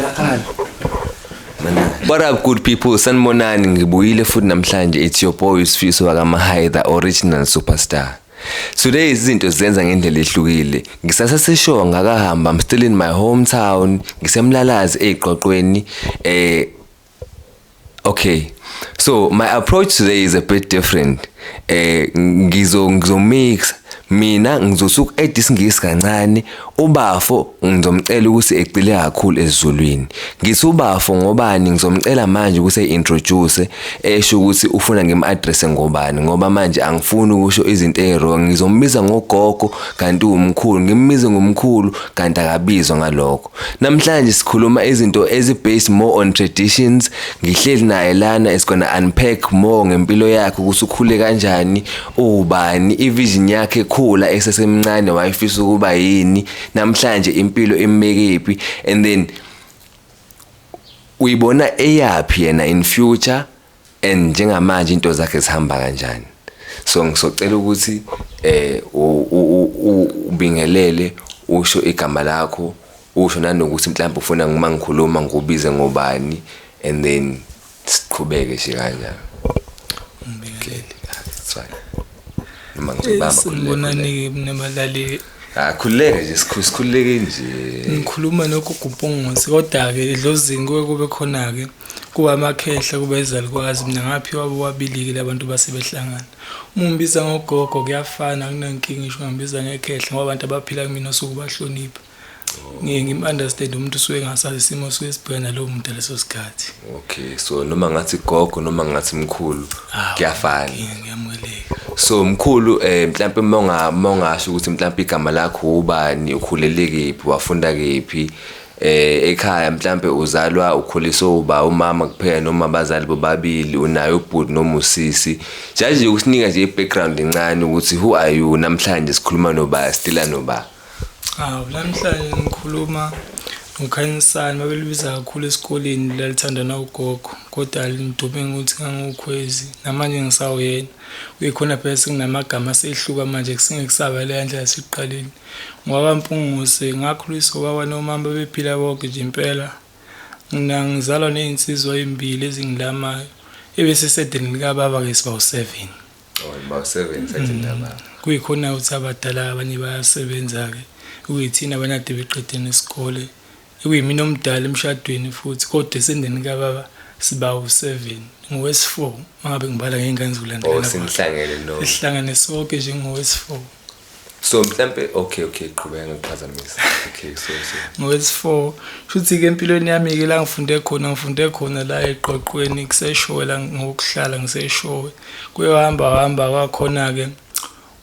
Siyakhala. Mana. What up, good people? Sanibonani, ngibuyile futhi namhlanje. It's your boy uSifiso wakaMahayi, the original superstar. Today izinto zenza ngendlela ehlukile. Ngisaseseshow ngakahamba, I'm still in my hometown, ngisemlalazi eziqoqweni. Okay. So my approach today is a bit different. Ngizo mix mina, ngizosuka add isiNgisi kancane. Ubafo ngizomcela ukuthi egcile kakhulu esiZulwini. Ngithi ubafo ngobani? Ngizomcela manje ukuthi introduce, esho ukuthi ufuna ngim-address ngobani, ngoba manje angifuni ukusho izinto ezi-wrong. Ngizombiza ngogogo kanti uwumkhulu, ngimbize ngomkhulu kanti akabizwa ngalokho. Namhlanje sikhuluma izinto ezi-based more on traditions. Ngihleli naye lana, is gonna unpack more ngempilo yakhe, ukuthi ukhule kanjani, ubani, i-vision yakhe ekhula esesemncane, wayefisa ukuba yini, namhlanje impilo immekephi, and then uyibona eyaphi yena in future, and njengamanje into zakhe zihamba kanjani. So ngizocela ukuthi ubingelele, usho igama lakho, usho nanokuthi mhlawumbe ufuna uma ngikhuluma ngikubize ngobani, and then siqhubeke nje kanjalo. Ngibingelele. It's fine noma ngizobamba. Sanibonani nabalaleli. Ah, khululeke nje, sikhululeke nje. Ngikhuluma noGugu Mpungose, kodwa-ke edlozini kuke kube khona-ke kuba amakhehla, kube izalukazi. Mina ngaphiwa bobabili-ke labantu base behlangana. Uma ungibiza ngogogo kuyafana, akunankinga, ngisho ungangibiza ngekhehla, ngoba abantu abaphila kumina osuke ubahlonipha. Ngiye ngim-understand umuntu usuke engasazi isimo osuke sibhekana nalowo muntu leso sikhathi. Okay, so noma ngathi gogo noma ngathi mkhulu, kuyafana. Ngiyamukeleka. So mkhulu, mhlambe mongasho ukuthi mhlambe igama lakho ubani, ukhulele kephi, wafunda kephi, ekhaya mhlambe uzalwa ukhuliswe uba umama kuphela noma abazali bobabili, unayo ubhuti noma usisi, nje ukusinika nje i-background encane ukuthi who are you, namhlanje sikhuluma noba, stila noba. Hawu, namhlanje ngikhuluma noKhanyisani, babelibiza kakhulu esikoleni lalithanda nawugogo, kodwa lidume ngokuthi ngangiwukhwezi, namanje ngisawuyena. Kuyikhona phela sekunamagama asehluka manje, kusengekusaba leya ndlela sekuqaleni. Ngoba Mpungose ngakhuliswa ubaba nomama babephila bonke nje impela. Mina ngizalwa ney'nsizwa ey'mbili ezingilamayo, ebese esedeni likababa-ke siba u-7. Oh, ba 7 sathi ndaba. Kuyikhona ukuthi abadala abanye bayasebenza-ke, kuyithina abanye ade beqede nesikole, ekuyimina omdala emshadweni futhi, kodwa esendeni kababa siba u-7, ngowesi-4 uma ngabe ngibala ngey'ngane Oh, zokulandelana. Sinihlangene no. Sihlangane sonke njengowesi-4. So mhlambe, okay, qhubeka, ngikuphazamisa. Okay, so Ngowesi-4 shuthi-ke empilweni yami-ke la ngifunde khona, ngifunde khona la eqoqweni kuseShowe, la ngokuhlala ngiseShowe. Kuyohamba hamba kwakhona-ke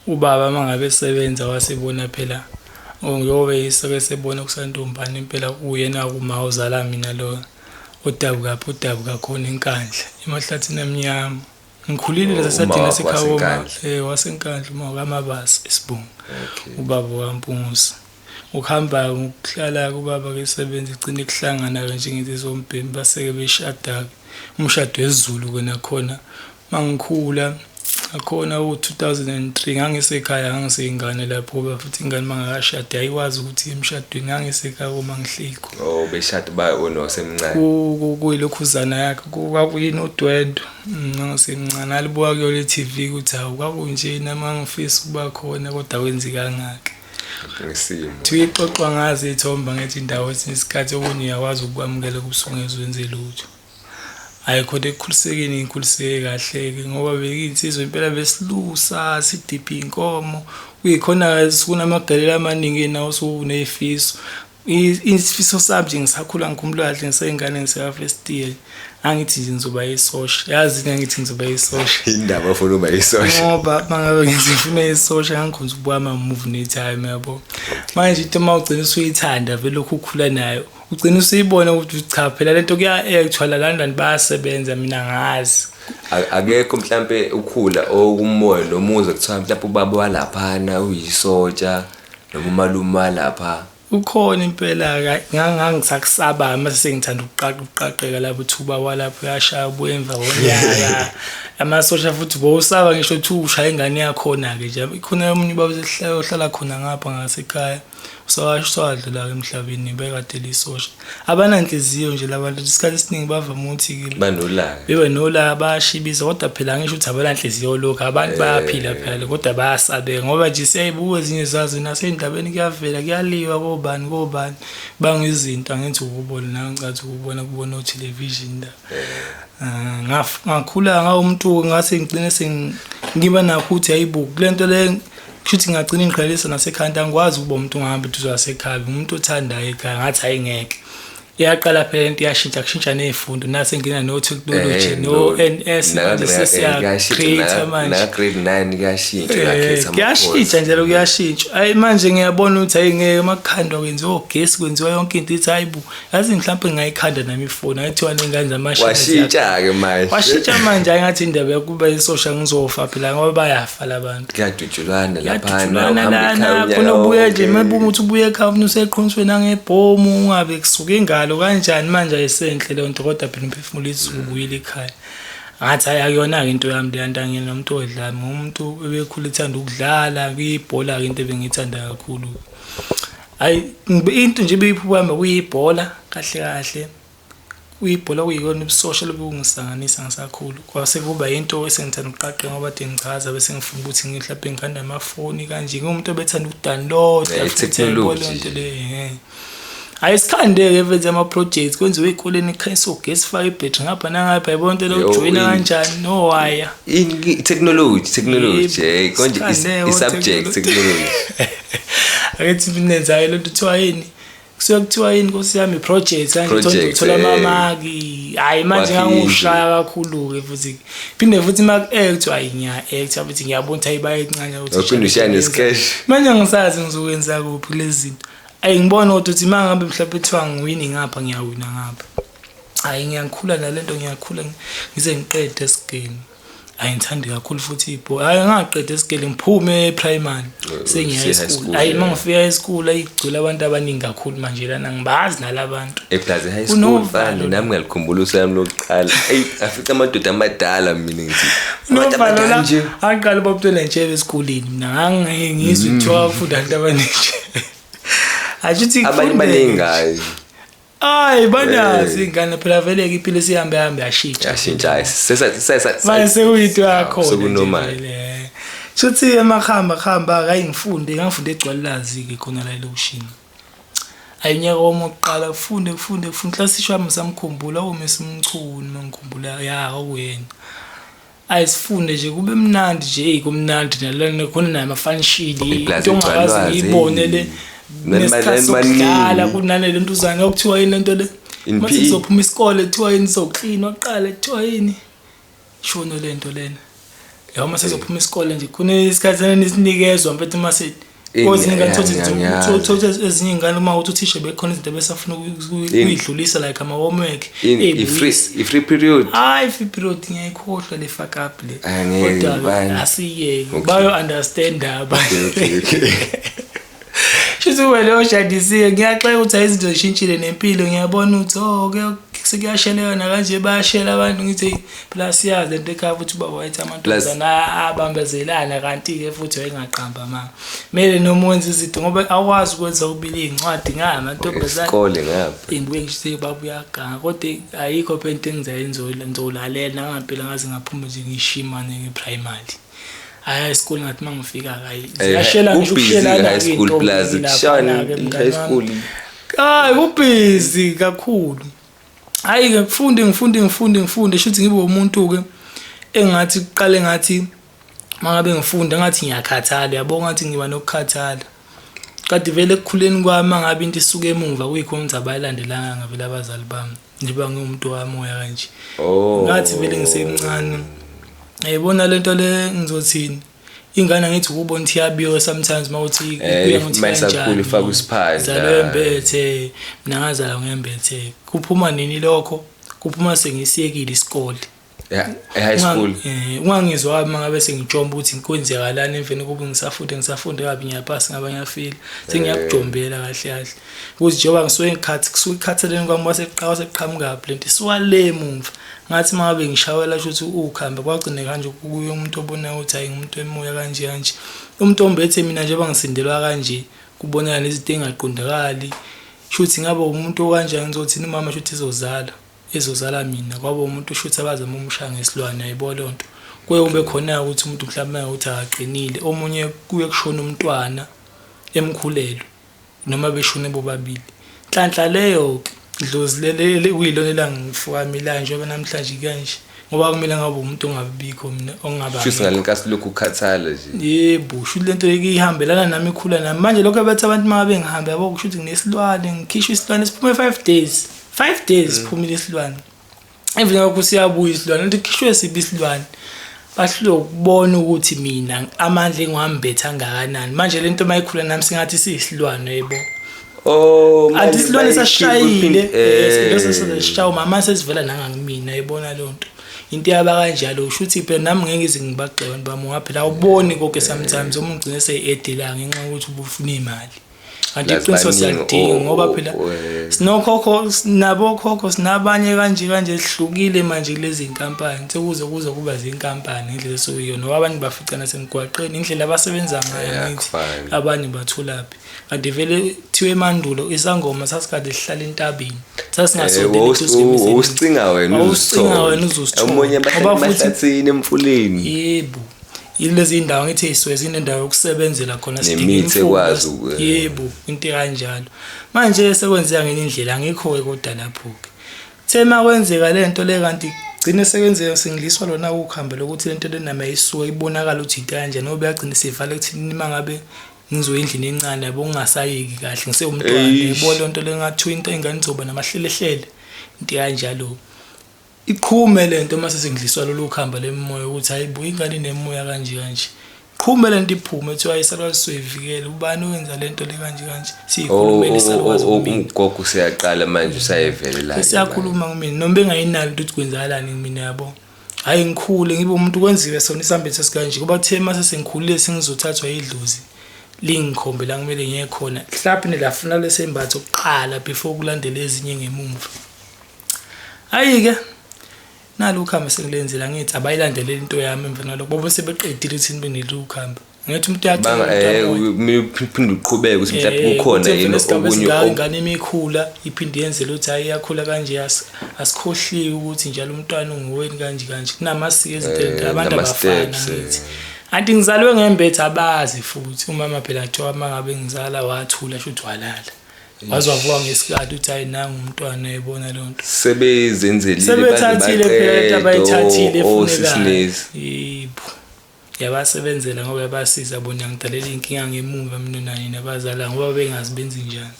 ubaba uma ngabe esebenza wasebona phela njengoba yiseke sebona kusantombane impela uyena kuma ozala mina lo odabukaphi, odabuka khona eNkandla emahlathini amnyama. Ngikhulile Oh, lasesadini uma wakho lasekhaya koma. waseNkandla. WaseNkandla uma kaMabasa isibongo. Okay. Ubaba waMpungose. Ukuhamba ngokuhlala kubaba ke sebenza igcine kuhlangana ke njengensizwa ombhemi, baseke beshada ke umshado wesiZulu ke nakhona. Mangikhula akhona u-2003 ngangisekhaya, ngangiseyingane lapho, ngoba futhi ingane mangakashadi ayikwazi ukuthi iye emshadweni. Ngangisekhaya uma ngihleli khona. Oh, beshada ba unosemncane. Kuyilokhuzana yakhe kwakuyini udwendwe. Ngangisemncane alibuka kuyo le TV ukuthi hawu kwakunje, nami ngangifisa ukuba khona kodwa kwenzekangake. Ngesimo. Kuthiwa ixoxwa ngazo iy'thombe ngethi indawo esinye isikhathi okunye uyakwazi ukukwamukela kubusuku wenze lutho. Hhayi khona ekukhulisekeni ngikhuliseke kahle-ke ngoba bekiyinsizwa impela, besilusa sidiphe iy'nkomo. Kuyikhona kunamagalelo amaningi nawo usuney'fiso. Isifiso sami nje ngisakhula, ngikhumbula kahle ngiseyingane ngiseka-first year, angithi nje ngizoba yisosha, yazi ngangithi ngizoba yisosha. Indaba ofuna uba isosha? Ngoba mangabe ngifuna isosha ngangikhonza ukubuka ama-movie ne-time yabo. Manje into uma ugcina usuyithanda vele lokhu ukhula nayo, ugcina usuyibona ukuthi cha phela lento kuya-actwa la, London bayasebenza, mina ngazi. Akekho mhlambe ukhula okumoya nomuza kuthiwa mhlambe ubaba walaphana uyisotsha noma umalume walapha? Ukhona impela, ngangisakusaba mase sengithanda ukuqaqa ukuqaqeka lapho thuba walapho uyashaya ubuye emva konyaka. Amasosha futhi bowusaba ngisho ukuthi ushaya ingane yakhona-ke nje. Khona omunye ubaba ohlala khona ngapha ngasekhaya. Usawadlula emhlabeni bekade lisosha. Abananhliziyo nje labantu, isikhathi esiningi bavame ukuthi banolaka, bebe nolaka, bayashibiza, kodwa phela ngisho ukuthi abananhliziyo lokho, abantu bayaphila phela, kodwa bayasabeka ngoba nje siyayibuka ezinye zazo nasey'ndabeni, kuyavela kuyaliwa kobani kobani, bangizinto angithi ukubona nawe, ngicathi ukubona kubona o-television la. Ngakhula ngawumuntu ngase ngigcine sengiba nakho ukuthi hayibo kule nto le, kusho ukuthi ngagcina ngiqhelisa nasekhaya, angikwazi ukuba umuntu ongahamba eduze wasekhaya, umuntu othandayo ekhaya, ngathi hayi ngeke. Iyaqala phela into iyashintsha, kushintsha ney'fundo, nase ngena no-technology no-N S manje sesiya-create manje. Na grade 9 kuyashintsha, uyakhetha. Kuyashintsha njalo, kuyashintsha. Hayi manje ngiyabona ukuthi hayi ngeke, makukhandwa kwenziwa ogesi, kwenziwa yonke into, ithi hayi bo, yazi mhlawumbe ngingayikhanda nami ifoni, ayithiwa ney'ngane zamashini. Washintsha-ke manje. Washintsha manje, hayi ngathi indaba yokuba isosha ngizofa phela ngoba bayafa labantu. Kuyadutshulwana laphana. Kuyadutshulwana uhamba lana ekhaya unyaka khona ubuye nje wonke. Mabuka ukuthi ubuye ekhaya ufuna useqhuniswe nangebhomu, ungabe kusuka ingalo kanjani manje, ayisenhle leyo nto, kodwa phela umphefumulo ithi ubuyile ekhaya. Ngathi hayi akuyona-ke into yami leya nto, angiyena nomuntu odlala, ngumuntu ebekhula ethanda ukudlala, kuyibhola-ke into ebengiyithanda kakhulu. Hhayi into nje ebeyiphupho yami kuyibhola kahle kahle, kuyibhola, kuyikona ubusosha lobu ngisanganisa ngisakhula, kwase kuba into esengithanda ukuqaqeka ngoba kade ngichaza, bese ngifuna ukuthi mhlawumbe ngikhande amafoni kanje, ngiwumuntu obethanda ukudownloada futhi technology. Yayibona lento le, Hhayi sikhande-ke mfethu ama-projects kwenziwe ey'koleni, kukhanyiswa ugesi, fake ibhetri ngapha nangapha, yayibona into le, Yo, ujoyina kanjani nowaya. Technology, Yebo, konje sikhande i-subject technology. Akethi mina nenzayo lento kuthiwa yini, kusuke kuthiwa yini nkosi yami, i-project kanje. Project, uthola amamaki, hhayi manje Wakhe indlu. ngangushaya kakhulu-ke futhi, phinde futhi maku-act, hhayi ngiya-act futhi, ngiyabona ukuthi hayi bayayincane ukuthi Waphinde ushaya ne-sketch. Manje angisazi ngizokwenza kuphi kulezi zinto. Ayi ngibona kodwa ukuthi uma ngabe mhlawumbe kuthiwa ngiwini ngapha, ngiyawina ngapha. Hhayi ngiyakhula nalento, ngiyakhula ngize ngiqede esigeni. Hhayi ngithande kakhulu futhi ibhola, hhayi ngaqeda esigele, ngiphume e-primary sengiya Usiya high e-school. school, Hhayi uma yeah. ngifika e-school, ayi kugcwele abantu abaningi kakhulu manje lana, ngibazi nalabantu. Eplazi high school. Unovalo. Mfana, nami ngalikhumbula usami lokuqala, eyi afica amadoda amadala, mina ngithi abantu Unovalo abadala la nje. aqala uba umuntu onentshebe esikoleni, mina ngangeke ngizwe kuthiwa kufunda abantu abanentshebe, asho ukuthi Abanye kufundeke. baningi hayi. Hayi banazi iy'ngane phela, vele-ke impilo isihambe hambe yashintsha. Yashintsha, hayi Manje sekuyinto yakhona nje Sekunormal. vele. Shuthi emakhamba khamba, hayi ngifunde, ngangifunde egcwalilazi-ke khona la elokishini. Hayi unyaka wami wokuqala kufunde kufunde kufunde, class teacher wami ngisamkhumbula, uMiss Mchunu mangikhumbula, ya kwakuyena. Ayi sifunde nje kube mnandi nje, eyi kumnandi nalana khona nama-function, Iplazi into ongakaze egcwalwazi, ngiyibone le. Nesikhathi sokudlala kunale ntuzana okuthiwa yini lento le. In Mase PE. kuzophuma isikole kuthiwa yini, soklinwa kuqala, kuthiwa yini? Shono lento lena. Ya uma sezophuma isikole nje kunesikhathi esinikezwa mfethu mase kwezinye ingane Ngiyazi. thothi ezinye ingane uma uthi uthisha bekhona izinto besafuna ukuyidlulisa like ama-homework. I-free period. Hayi free period ngiyayikhohlwa le fuck up le. Angeke, Kodwa bani. asiyeke, Okay. bayo-understanda abanye. Okay. Shuthi wena oshadisiwe, ngiyaxeka ukuthi hayi izinto zishintshile nempilo, ngiyabona ukuthi oh sekuyasheleka nakanje, bayashela abantu, ngithi hey, phela siyazi lento ekhaya futhi ubaba wayethi amantombazana abambezelana, kanti-ke futhi wayengaqamba amanga. Kumele noma wenze izinto ngoba awukwazi ukwenza okubili, iy'ncwadi ngala amantombazane. Isikole ngapha. Ngibuye ngisho baba uyaganga, kodwa ayikho phela into engizayenza, ngizolalela nangampela ngaze ngaphuma nje ngishimane nge-primary. Hhayi high school ngathi uma ngifika hayi ziyashela ngisho Kubhizi ukushelana high school iy'ntombi plus laphana-ke, kushani mngani high wami. school. Hayi kubhizi kakhulu. Hhayi-ke ngifunde ngifunde ngifunde ngifunde, shuthi ngibe umuntu-ke engathi kuqale ngathi uma ngabe ngifunda ngathi ngiyakhathala, uyabo, ngathi ngiba nokukhathala. Kade vele ekukhuleni kwami uma ngabe into isuka emumva kuyikhona ukuthi abayilandelanga vele abazali bami, njengoba ngiwumuntu wamoya kanje. Oh. Ngathi vele ngisemncane, yayibona lento le, ngizothini, ingane angithi ukubona ukuthi iyabiwa sometimes uma uthi kuya ngokuthi uma isakhula kanjani. ifakwe isiphandla. Zalwe embethe, mina ngazalwa ngembethe. Kuphuma nini lokho? Kuphuma sengisiyekile isikole. Yeah, e-high school. Ungangizwa uma ngabe sengijomba ukuthi kwenzekalani emveni kokuba ngisafunde ngisafunde kabi, ngiyapasa ngaba ngiyafila, sengiyakujombela kahle kahle ukuthi njengoba ngisuke ngikhathi kusuke ekukhathaleni kwami kwaseqhamuka seqhamukaphi lento isuka le emumva, ngathi uma ngabe ngishawela shuthi ukuhambe kwagcine kanje kuye umuntu obonayo ukuthi hayi ngumuntu wemoya kanje kanje, umuntu ombethe mina njengoba ngisindelwa kanje. Kubonakala nezinto engaqondakali. Shuthi ngabe umuntu okanjani ngizothini umama shuthi ezozala ezozala mina kwaba umuntu shuthi abazama umshaya ngesilwane yayibona leyo nto. Kuye kube khona ukuthi umuntu mhlawumbe ukuthi akaqinile omunye kuye kushona umntwana emkhulelwe noma beshone bobabili. Nhlanhla leyo ke dlozi leli kuyilona elangifukamelayo njengoba namhlanje kanje ngoba kumele ngabe umuntu ongabikho mina ongaba Shuthi ngale nkathi lokhu ukhathala nje. Yebo, shuthi lento ihambelana nami ikhula nami. Manje lokho bethi abantu uma bengihambe yabo kusho ukuthi nginesilwane, ngikhishwa isilwane siphume 5 days. 5 days siphumile isilwane. Emveni kwakho siyabuya isilwane, into ikhishwe sibi isilwane. Bahlulwe ukubona ukuthi mina amandla engiwambethe angakanani. Manje lento mayikhula nami singathi siyisilwane yebo. Oh, Anti isilwane sasishayile, leso sesishaya umama sesivela nangangimina yayibona leyo nto. Into yaba kanjalo usho ukuthi phela nami ngeke ngize ngibagxeke abantu bami ngoba phela awuboni konke sometimes uma ugcine seyi-edela ngenxa yokuthi ubufuna imali. Kanti iqiniso siyalidinga ngoba phela sinokhokho sinabokhokho sinabanye kanje kanje sihlukile manje kulezi nkampani sekuze kuze kuba zinkampani ngendlela esokuyona ngoba abanye baficana semgwaqeni indlela abasebenza ngayo ngithi abanye batholaphi. Kanti vele kuthiwa emandulo isangoma sasikade sihlala entabeni. Sasingasondeli eduze kwemizi. Usicinga wena uzosithola. wena uzosithola. Omunye bahlala emfuleni. Yebo. Ilezi indawo ngithi iswe zinendawo yokusebenzela khona sidinga Nemithi ekwazi Yebo, into kanjalo. Manje sekwenzeka ngenye indlela angikho ke kodwa lapho ke. Kuthe makwenzeka lento le kanti gcine sekwenzeka sengiliswa lona ukuhamba lokuthi lento le nami ayisuke ibonakala ukuthi into kanjani ngoba yagcina sivala ekuthini mangabe ngizoya endlini encane yabo ngingasayeki kahle ngisewumntwana yabo le nto le ngathiwa into ingane izoba namahlelehlele into kanjalo iqhume le nto mase sengidliswa lolu khamba lemimoya ukuthi hayi bo ingane inemoya kanje kanje qhume le nto iphume kuthiwa isalwazi soyivikela ubani owenza le nto le kanje kanje siyikhulumele isalwazi kumina. Ugogo useyaqala manje usayevelela siyakhuluma kumina noma bengayinalo into ukuthi kwenzakalani kumina yabo. Hhayi ngikhule ngibe umuntu kwenziwe sona isambetho esikanje kuba kuthe mase sengikhulile sengizothathwa idlozi lingikhombe la kumele ngiye khona mhlawumbe lafuna lesembatho kuqala before kulandele ezinye ngemumva. Hhayi-ke nalo ukhambi sengilenzile angithi abayilandeleli into yami emva nalokho bobe sebeqedile ukuthi benele ukhambi. Ngithi umuntu uyacela uphinde uqhubeke ukuthi mhlawumbe kukhona yini okunye ingane imikhula iphinde yenze ukuthi hayi iyakhula kanje asikhohliwe ukuthi njalo umntwana unguweni kanje kanje kunamasiko ezinto abantu abafana ngithi anti ngizalwe ngembethe abazi futhi umama phela kuthiwa uma ngabe ngizala wathula shuthi walala waze wavuka ngesikhathi uthi hayi nangu umntwana ebona leyo nto sebezenzelile sebethathile phela into abayithathile efunekayo yebo. Yabasebenzela ngoba yabasiza bona yangidalela iy'nkinga ngemuva mina naye nabazala ngoba bengazi benze njani.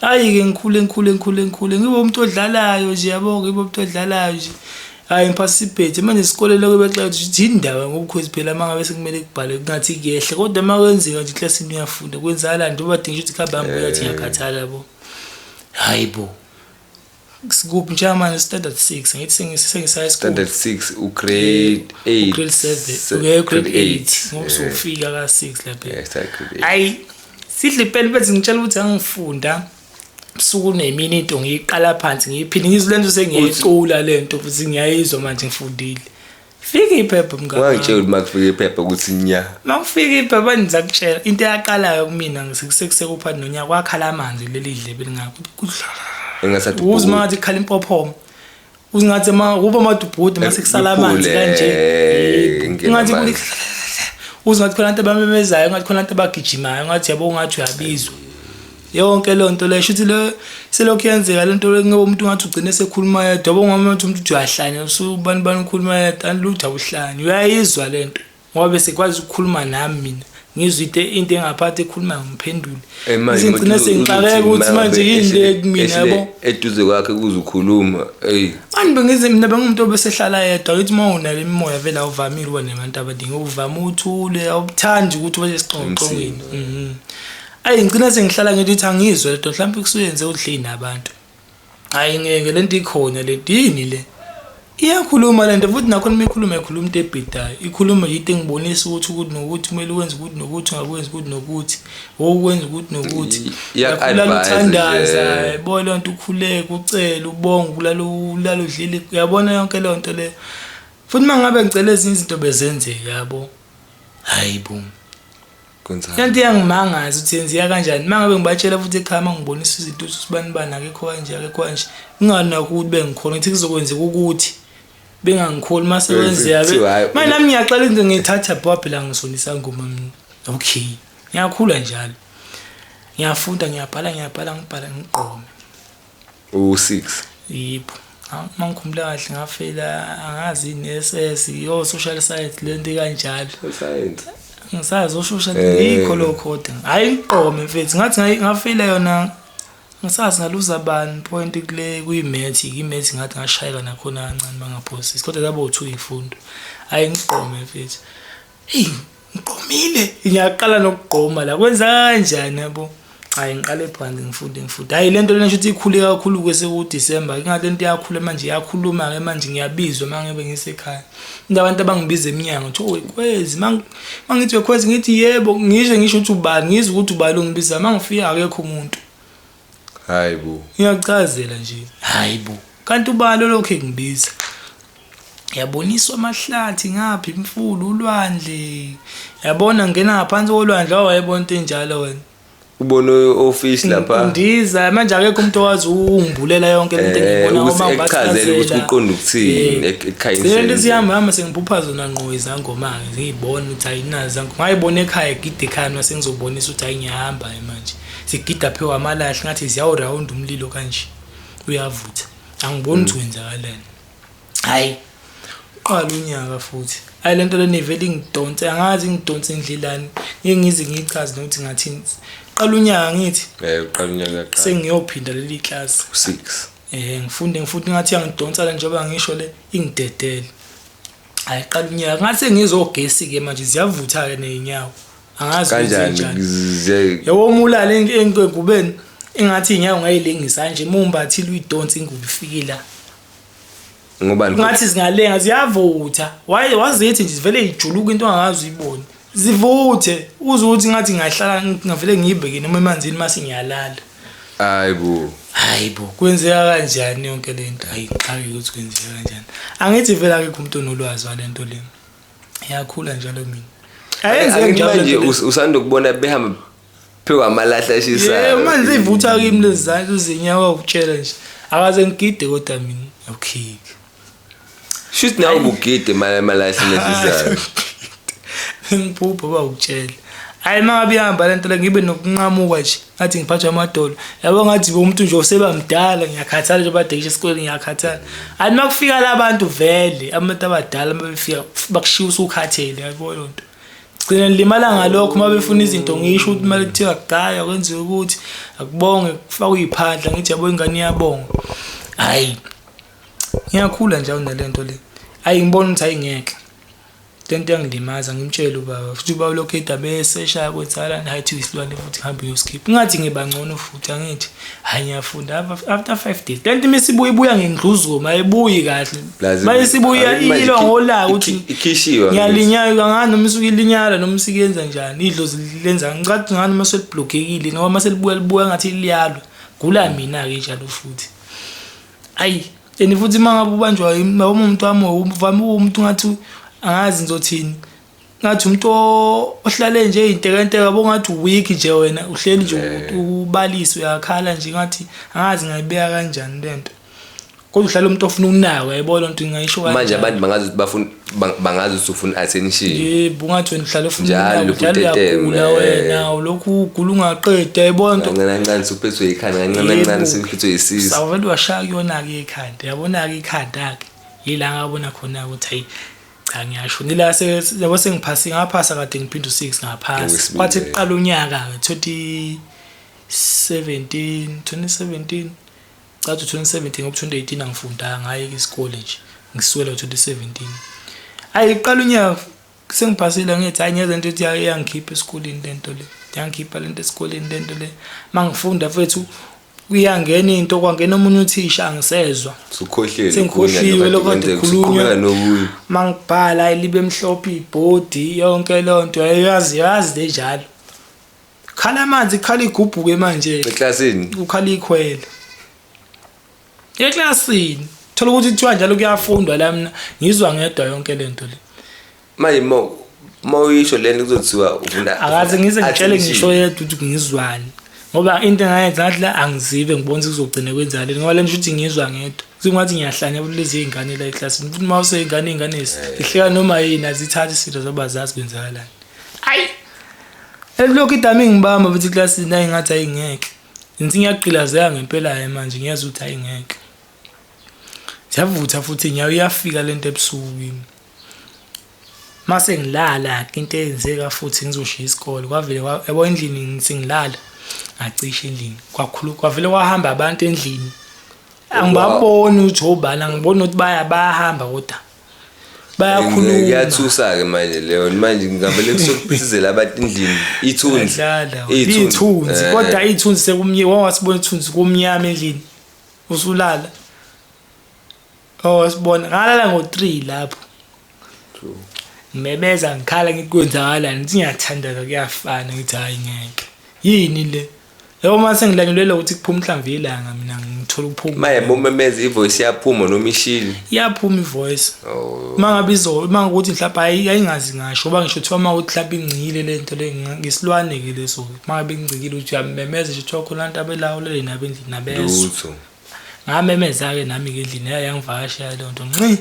Hhayi-ke ngikhule ngikhule ngikhule ngikhule ngibe umuntu odlalayo nje yabo ngibe umuntu odlalayo nje. Hhayi ngiphasiphethe manje isikole lokho bexaka ukuthi yini ndaba ngobukhwezi phela uma ngabe sekumele kubhalwe kungathi kuyehla kodwa uma kwenzeka nje eklasini uyafunda kwenzakalani njengoba badinga ukuthi kuhambe hambe uyathi ngiyakhathala yabo. Hhayi bo. Sikuphi njengamanje standard 6 ngithi sengisaya standard 6 ugrade 8 ugrade 7 uke grade 8 ngoba usufika ka 6 lapha. Yes, grade 8. Hayi sidla impela bethi ngitshela ukuthi angifunda usuku nemini into ngiyiqala phansi ngiyiphinde ngizwe lento sengiyicula lento futhi ngiyayizwa manje ngifundile. Fika iphepha mngani. Wangitshela ukuthi makufika iphepha ukuthi nya. Makufika iphepha ngizakutshela into eyaqalayo kumina ngisekusekuphakathi nonyaka kwakhala amanzi leli dlebe lingakho. Engasathi Uzwe mangathi kukhala impophoma. Uzwe ngathi ma kuba madubhudu mase kusala amanzi kanje. Ngathi kuli uzwe ngathi khona abantu abamemezayo ngathi khona abantu abagijimayo ngathi yabo ngathi uyabizwa. Yonke leyo nto leyo shuthi le selokhu yenzeka le nto le ngoba umuntu ngathi ugcine sekhuluma yedwa yabo ngoba umuntu uthi uyahlanya usubani bani ukhuluma yedwa anilutho awuhlanyi uyayizwa le nto ngoba bese kwazi ukukhuluma nami mina ngizwe into into engaphathi ekhuluma ngiphendule manje ngigcine sengixakeka ukuthi manje yini le kumina yabo eduze kwakhe kuze ukhuluma ey manje bengize mina bengumuntu obesehlala yedwa ngithi uma unale imimoya vele awuvamile uba nabantu abaningi uvama uthule awuthandi ukuthi ube sesixoxongweni mhm Ayi ngicina sengihlala ngithi ukuthi angizwe lento mhlawumbe kusuyenze udle nabantu. Hayi ngeke lento ikhona lento yini le? Iyakhuluma lento futhi nakhona uma ikhuluma ikhuluma into ebhedayo. Ikhuluma nje into engibonisa ukuthi ukuthi nokuthi kumele wenze ukuthi nokuthi ungakwenzi ukuthi nokuthi. Wokwenza ukuthi nokuthi. Iyaku-advise uthandaza, yabo leyo nto ukhuleke, ucele, ubonge, ulale ulale udlile. Uyabona yonke leyo nto leyo. Futhi uma ngabe ngicela ezinye izinto bezenzeka yabo. Hayi bo. Kwenzani? Lento iyangimangaza ukuthi yenziwa kanjani. Uma ngabe ngibatshela futhi ekhaya uma ngibonisa izinto ukuthi usibani bani akekho kanje akekho kanje. Nginganakho ukuthi bengikhona ngithi kuzokwenzeka ukuthi bengangikholi uma sekwenzeka. Kuthiwa hhayi, Manje nami ngiyaqala into ngiyithatha ngoba phela ngisona isangoma mina. Okay. Ngiyakhula njalo. Ngiyafunda ngiyabhala ngiyabhala ngibhala ngigqome. U-6. Yebo. Uma ngikhumbula kahle ngafela angazi yini SS yo social science lento kanjalo. Science. Ngisazi o-social Eh. yikho lokho kodwa. Hayi ngiqome mfethu ngathi ngafela yona ngisazi ngaluza bani point kule kuyi-math i-math ngathi ngashayeka nakhona kancane bangaphosisi kodwa labo u2 ifundo. Hayi ngiqome mfethu. Ey ngiqomile ngiyaqala nokugqoma la kwenza kanjani yabo. Hayi ngiqale phansi ngifunde ngifunde. Hayi lento lena shuthi ikhule kakhulu ke seku December. Ingathi lento iyakhula manje iyakhuluma ke manje ngiyabizwa mangibe ngisekhaya. Kunabantu abangibiza eminyango ngithi oh Khwezi mangithi wekhwezi ngithi yebo ngisho ngisho ukuthi ubani ngizwe ukuthi ubani ongibiza mangifika akekho umuntu. Hayi bo. Ngiyachazela nje. Hayi bo. Kanti ubani lokho engibiza. Yaboniswa amahlathi ngapha imfula ulwandle. Yabona ngena ngaphansi kolwandle wayebona into enjalo wena. Ubona ofish lapha. Ndiza manje akekho umuntu owazi ungibulela yonke lento engiyibona ukuthi uma ekuchazele ukuthi ngibachazela. kuqonda ukuthini ekukhanyiseni. Lento sihamba hamba sengiphupha zona ngqo izangoma-ke ngiyibona ukuthi ayinazo izangoma. Ngayibona ekhaya gida ekhaya mina sengizobonisa ukuthi hayi ngiyahamba manje. Sigida phezu amalahle ngathi ziyawurawunda umlilo kanje. Uyavutha. Angiboni ukuthi kwenzakalani. Hayi. Qala unyaka futhi. Hayi lento lena ivele ingidonse angazi ingidonse indlelani. Ngeke ngize ngiyichaze nokuthi ngathini. Qala unyaka ngithi Uqala unyaka qala. sengiyophinda leli class. 6. Ngifunde ngifuthi ngathi iyangidonsa le njengoba ngisho le ingidedele. Hayi qala unyaka ngathi sengizogesi ke manje ziyavutha ke nezinyawo. Angazi Kanjani? kwenzenjani. Ziye Yabo umulala engubeni engathi inyawo ngayilengisa nje mumbathile uyidonsa ingubo ifike la. ngoba Ngathi zingalenga ziyavutha. Waye wazithi nje vele ijuluka into angazi uyibone. Zivuthe uze uthi ngathi ngahlala ngavele ngiyibeke noma emanzini mase ngiyalala. Hayi bo. Hayi bo, kwenzeka kanjani yonke lento? Hayi ngixake ukuthi kwenzeka kanjani. Angithi vele akekho umuntu onolwazi walento le. Iyakhula njalo mina. Ayenzeki Angithi njalo manje lento le. usanda ukubona behamba phezu amalahle ashisayo. Yebo manje zivutha kimi lezi zandla izinyawo ukutshela nje. Akaze ngigide kodwa mina. Okay. Shuthi nawe ubugide amalahle ashisayo. Ngiphupha bawukutshela. Hayi mangabe ihamba lento le ngibe nokunqamuka nje ngathi ngiphathwa amadolo. Yabo ngathi umuntu nje oseba mdala ngiyakhathala nje badekisha esikoleni ngiyakhathala. Hayi makufika labantu vele abantu abadala mabefika bakushiya usukhathele yabo lonto. Gcina nilimala ngalokho uma befuna izinto ngisho ukuthi manje kuthiwa kugaya kwenziwe ukuthi akubonge kufakwe iphandla ngithi yabo ingane iyabonga. Hayi ngiyakhula njalo nalento le. Hayi ngibona ukuthi ayingeke. Lento iyangilimaza ngimtshele ubaba futhi ubaba lokhu edabe eseshaya kwethalani hayi thiwa isilwane futhi ngihambe ngiyoskipha. Ngathi ngiba ngcono futhi angithi hayi ngiyafunda after 5 days. Lento imisibuya ibuya ngendluzuma ayibuyi kahle. Plus, Bayisibuya angithi manje ilwa ngolaka ukuthi ikhishiwe. ngiyalinyaka ngani noma isuke ilinyala noma isuke yenza njani idlozi lenza ngicathi ngani uma selibhlokekile noma uma selibuya libuya ngathi liyalwa gula mina ke njalo futhi. Ayi and futhi uma ngabe ubanjwa noma umuntu wami uvame umuntu ngathi angazi ngizothini ngathi umuntu ohlale nje intekenteke yabo ngathi weak nje wena uhleli nje ubalisa uyakhala nje ngathi angazi ngayibeka kanjani lento. Kodwa uhlala umuntu ofuna ukunakwa yayibona lento ngayisho kanjani. Manje abantu bangazi ukuthi bafuna bangazi ukuthi ufuna attention. Yebo ngathi wena uhlala ufuna Njalo ukunakwa, njalo uteteme, uyagula wena ulokhu ugula ungaqedi yayibona into. Kancane kancane usuphethwe ikhanda kancane kancane usuphethwe isisu. Sawuvele washaya kuyona-ke ikhanda yabona-ke ikhanda-ke yila ngabona khona ukuthi hayi cha ngiyasho nila yabo sengiphasi ngaphasa kade ngiphinde u6 ngaphasa Okwesibili, kwathi eh. kuqala unyaka ke 2017 cha 2017 ngoba 2018 angifundanga ngayeka isikole nje ngiswela 2017 ayi iqala unyaka sengiphasile ngithi hayi ngiyeza into ethi iyangikhipha esikoleni lento le iyangikhipha lento esikoleni lento le mangifunda mfethu kuyangena into kwangena omunye uthisha angisezwa Sukhohliwe. Sengikhohliwe lokho kade kukhulunywa. Nokunye. Mangibhala libe mhlophe ibhodi yonke lonto yazi yazi lenjalo. Khala amanzi khala igubhuke manje Eklasini. ukhala ikhwele. Eklasini thola ukuthi kuthiwa njalo kuyafundwa la mina ngizwa ngedwa yonke lento le. Manje mo Uma uyisho lento kuzothiwa ufuna Akaze ngize ngitshele attention. ngisho yedwa ukuthi ngizwani. Ngoba into engayenza ngathi la angizive ngibona ukuthi kuzogcina kwenzani ngoba lento ukuthi ngizwa ngedwa. Kuzingathi ngiyahlanya kulezi izingane la eklasini. Futhi uma useyingane izingane zihleka noma yini azithathi izinto zoba zazi kwenzakalani. Ayi. Elokhu idami ngibamba futhi eklasini ayi ngathi ayingeke. Ngithi ngiyagqilazeka ngempela manje ngiyazwa ukuthi ayingeke. Siyavutha futhi inyawo iyafika lento ebusuku kimi. Mase ngilala ke into eyenzeka futhi ngizoshiya isikole kwavele yabo endlini ngithi ngilala ngacisha endlini kwakhulu kwavele kwahamba abantu endlini angibaboni ukuthi obani angiboni ukuthi baya bayahamba kodwa bayakhuluma. Kuyathusa-ke manje leyo manje ngingavele kusokuphithizela abantu endlini ithunzi. Bayadlala, ithunzi kodwa ithunzi sekumnyama wangasibona ithunzi kumnyama endlini usulala. Oh sibona ngalala ngo-3 lapho. True. Ngimemeza ngikhala ngithi kwenzakalani ngithi ngiyathandaza kuyafana ngithi hayi ngeke. Yini le? Yabo uma sengilanyulelwa ukuthi kuphuma inhlamvu yelanga mina ngithola ukuphuma. Maye bomemeza ivoice iyaphuma noma ishile. Iyaphuma ivoice. Oh. Uma ngabe izo uma ukuthi mhlawumbe ayi ayingazi ngasho ngoba ngisho kuthiwa uma ukuthi mhlawumbe ingcikile le nto le ngisilwane ke leso. Uma ngabe ingcikile uthi uyamemeza nje kuthiwa khona abantu abelawulele nabo endlini nabezwa. Lutho. Ngamemeza-ke nami-ke endlini yaye yangivakashela leyo nto nci.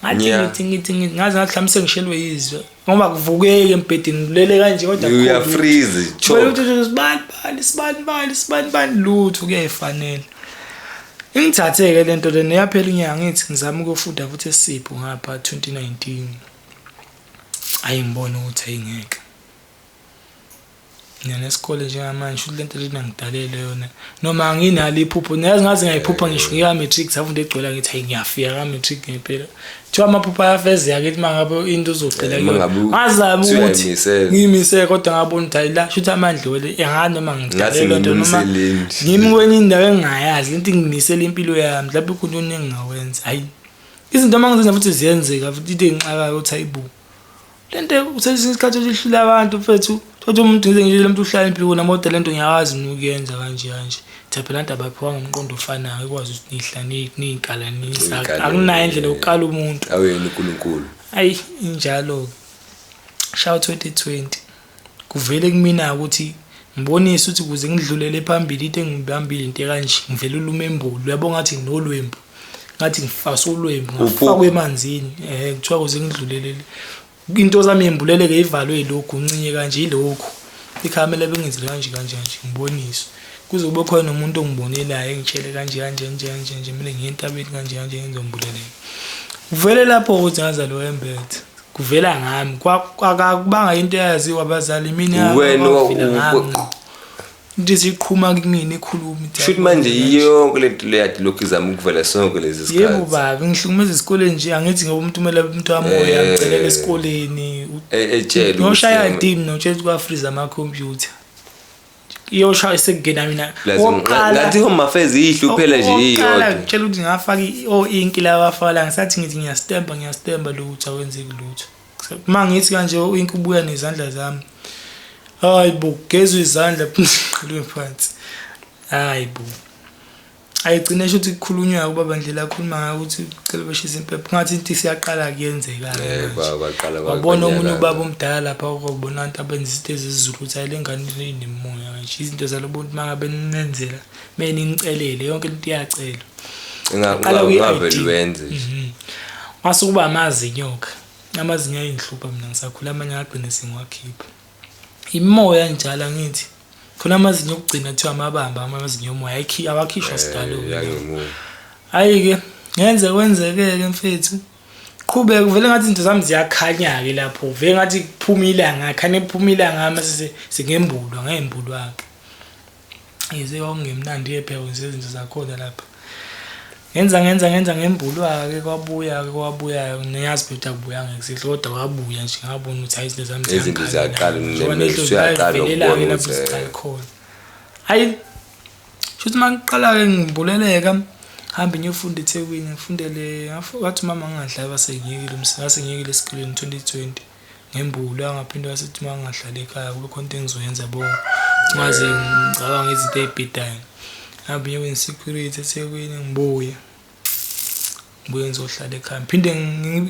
Ngathi Yeah. ngithi ngithi ngithi ngaze ngathi mhlawumbe sengishelwe yizwe ngoba kuvukeki embhedeni ngilele kanje kodwa Uya akukho lutho. freeze Vele choke. uthi sibani bani sibani bani sibani bani lutho kuyayifanela. Ingithathe-ke le nto lena yaphela inyanga ngithi ngizama ukuyofunda futhi esipho ngapha 2019. Ayi ngibone ukuthi ayingeke. Mina nesikole njengamanje shuthi lento lena ngidalele yona noma anginalo iphupho niyazi ngaze ngayiphupha ngisho ngika matric safunda egcwela ngithi hayi ngiyafika ka matric ngempela kuthiwa amaphupho ayafezeka kithi mangabe into uzogcila Eh, mangabe ngazama kuthiwa ukuthi uyayimisela. ngiyimisele kodwa ngabona ukuthi hayi la shuthi amandla wele engani noma ngidalele lento noma Ngathi ngimisele ngimi kwenye indawo engingayazi lento ingimisele impilo yami lapho khona into engingawenza hayi izinto uma ngizenza futhi ziyenzeka futhi into engixakayo ukuthi hayibo lento usesinye isikhathi uthi ihlula abantu mfethu thothi umuntu ngize ngitshele umuntu uhlala impilo kona kodwa lento ngiyawazi mina ukuyenza kanje kanje cha phela abantu abaphiwanga umqondo ofanayo ikwazi ukuthi nihla niyikalanisa Niyikalele. akunayo indlela yokukala umuntu Awuyena uNkulunkulu. ayi injalo shaw 2020 kuvele kumina ukuthi ngibonise ukuthi ukuze ngidlulele phambili into engibambile into ekanje ngivele ulumembulo uyabo ngathi nginolwembu ngathi ngifasa ulwembu ngafakwa emanzini eh kuthiwa ukuze ngidlulele into zami yembuleleke ivalwe yilokhu ncinye kanje yilokhu ikhamela bengenzile kanje kanje kanje ngiboniswe kuze kube khona nomuntu ongibonelayo engitshele kanje kanje kanje kanje nje mina ngiye entabeni kanje kanje ngizombuleleka kuvele lapho ukuthi ngazalwa embethe kuvela ngami kwakubanga into eyaziwa abazali mina Wena kwavela ngami into isiqhuma kumina ikhuluma ithi Shuthi manje yonke lento le yadi lokhu izama ukuvela sonke lezi yebo sikhathi. baba ngihlukumeza esikoleni nje angithi ngoba umuntu kumele umuntu wamoya Eh. ngicelela esikoleni Etshela ukuthi- noshaya team notshela ukuthi kwafreeze amakhompyutha iyoshaya sekungena mina Plus, ngathi home affairs ihlu phela nje okokuqala iyodwa. ngitshela ukuthi ngafaka o-inki laba afaka ngisathi ngithi ngiyastempa ngiyastempa lutho akwenzeki lutho uma ngithi kanje u-inki ubuya nezandla zami hayi bo gezwe izandla qhelwe phansi hayi bo ayigcine sho ukuthi kukhulunywa ubaba ndlela akhuluma ngayo ukuthi cela beshise impepho ngathi into isiyaqala kuyenzeka Eh, kwaqala wabona omunye kwanyakaza. ubaba omdala lapha kwabona abantu abenza izinto ezizulu ukuthi hayi le ngane inemoya kanje izinto zalobuntu uma ngabe ninenzela kumele nicelele yonke into iyacelwa Qala kwi-ID. Ungavele wenze nje. Mhm. Mase kuba amazinyo-ke amazinyo ayingihlupha mina ngisakhula amanye agcine sengiwakhipha imoya njalo angithi khona amazinyo okugcina kuthiwa amabamba amazinyo omoya awakhishwa sidalo Eh, yangemuva. hhayi-ke ngenze kwenzeke-ke mfethu qhubeke vele ngathi izinto zami ziyakhanya-ke lapho vele ngathi kuphuma ilanga khane kuphuma ilanga mase sengembulwa ngembulwa-ke yize kwakungemnandi-ke phela kwenziwa izinto zakhona lapha ngenza ngenza ngenza ngembulwa-ke kwabuya-ke kwabuya niyazi phela ukuthi akubuyanga kusihle kodwa kwabuya nje ngabona ukuthi hayi izinto zami Izinto ziyakhanya ziyaqala, la. Njengoba nemehlo nehlo usuyaqala ziyavelelake ukubona lapho ukuthi, ziqala khona hayi shuthi uma ngiqala-ke ngibuleleka hambe ngiyofunda eThekwini ngifundele wathi umama ngingadlali wasengiyekile wasengiyekile esikoleni 2020 ngembulwa ngaphinde wasethi uma ngingahlali ekhaya kube khona into engizoyenza bo ngaze ngicabanga izinto ey'bhedayo hambe ngiyokwenza security eThekwini ngibuye Ngibuye ngizohlala ekhaya, ngiphinde